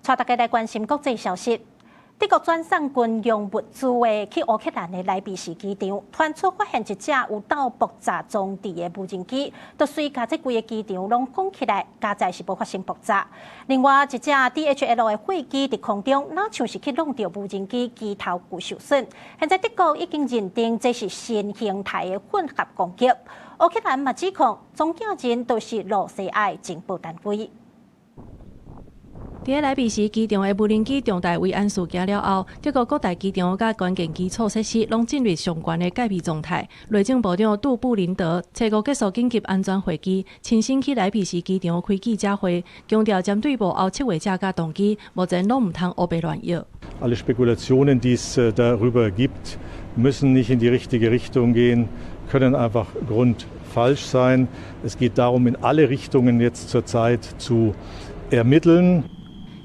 帶大家來關心國際消息。德國轉送軍用物資的去烏克蘭的萊比錫機場，傳出發現一隻有帶爆炸裝置的無人機，就隨共這規个機場攏封起來，佳哉是無發生爆炸。另外一隻 DHL 的貨機佇空中，若像是去挵著無人機機頭有受損。現在德國已經認定這是新形態的混合攻擊。烏克蘭嘛指控裝甲人都是露西亞的情報單位。佇咧萊比錫機場的無人機重大危安事件了後，德國各大機場佮關鍵基礎設施攏進入上懸的戒備狀態。內政部長杜布林德初五結束緊急安全會議，親身去萊比錫機場開記者會，強調針對幕後策劃者佮動機，目前攏毋通烏白亂臆。 Alle Spekulationen, die es darüber gibt, müssen nicht in die richtige Richtung gehen, können einfach grundfalsch sein. Es geht darum, in alle Richtungen jetzt zurzeit zu ermitteln.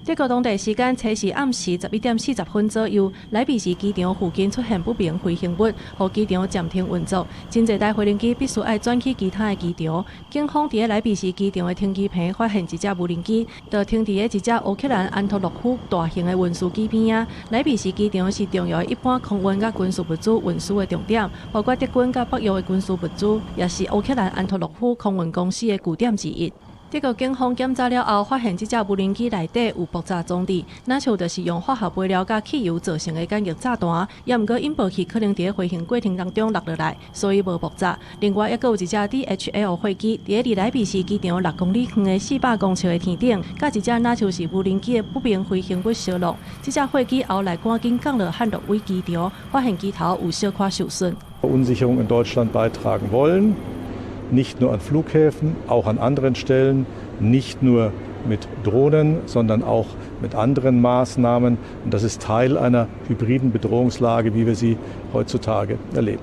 德國當地時間初四暗時11點40分左右，萊比錫機場附近出現不明飛行物，予機場暫停運作。真濟台飛行機必須愛轉去其他的機場。警方佇咧萊比錫機場的停機坪發現一隻無人機，就停佇咧一隻烏克蘭安托諾夫大型的運輸機邊仔。萊比錫機場是重要的一般空運佮軍事物資運輸的重點，包括德軍佮北約的軍事物資，也是烏克蘭安托諾夫空運公司的據點之一。德國警方檢查了後，發現這隻無人機內底有爆炸裝置，若像就是用化學肥料佮汽油造成的簡易炸彈，也毋過引爆器可能佇咧飛行過程當中落落來，所以無爆炸。另外，猶閣有一隻 DHL 貨機佇咧離萊比錫機場6公里遠的400公尺的天頂，佮一隻若像是無人機的不明飛行物相挵。這隻貨機後來趕緊降落漢諾威機場，發現機頭有小可受損。 Verunsicherung in Deutschland beitragen wollen. Nicht nur an Flughäfen, auch an anderen Stellen, nicht nur mit Drohnen, sondern auch mit anderen Maßnahmen. Und das ist Teil einer hybriden Bedrohungslage, wie wir sie heutzutage erleben.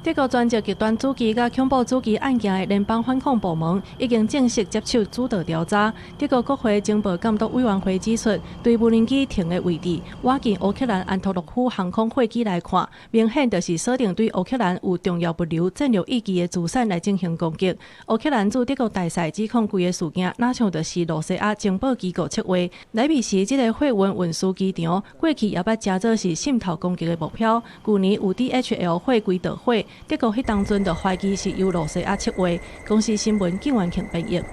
德國專責極端主義佮恐怖主義案件的聯邦反恐部門已經正式接手主導調查。德國國會情報監督委員會指出，對無人機停的位置，倚近烏克蘭安托諾夫航空貨機來看，明顯就是鎖定對烏克蘭有重要物流戰略意義的資產來進行攻擊。烏克蘭駐德國大使指控規个事件，若像就是露西亞情報機構策劃。萊比錫這個貨運運輸機場，過去也捌成做是滲透攻擊的目標。舊年有 DHL 貨機著火。德國彼當陣就懷疑是由露西亞策劃。公視新聞金元慶編譯。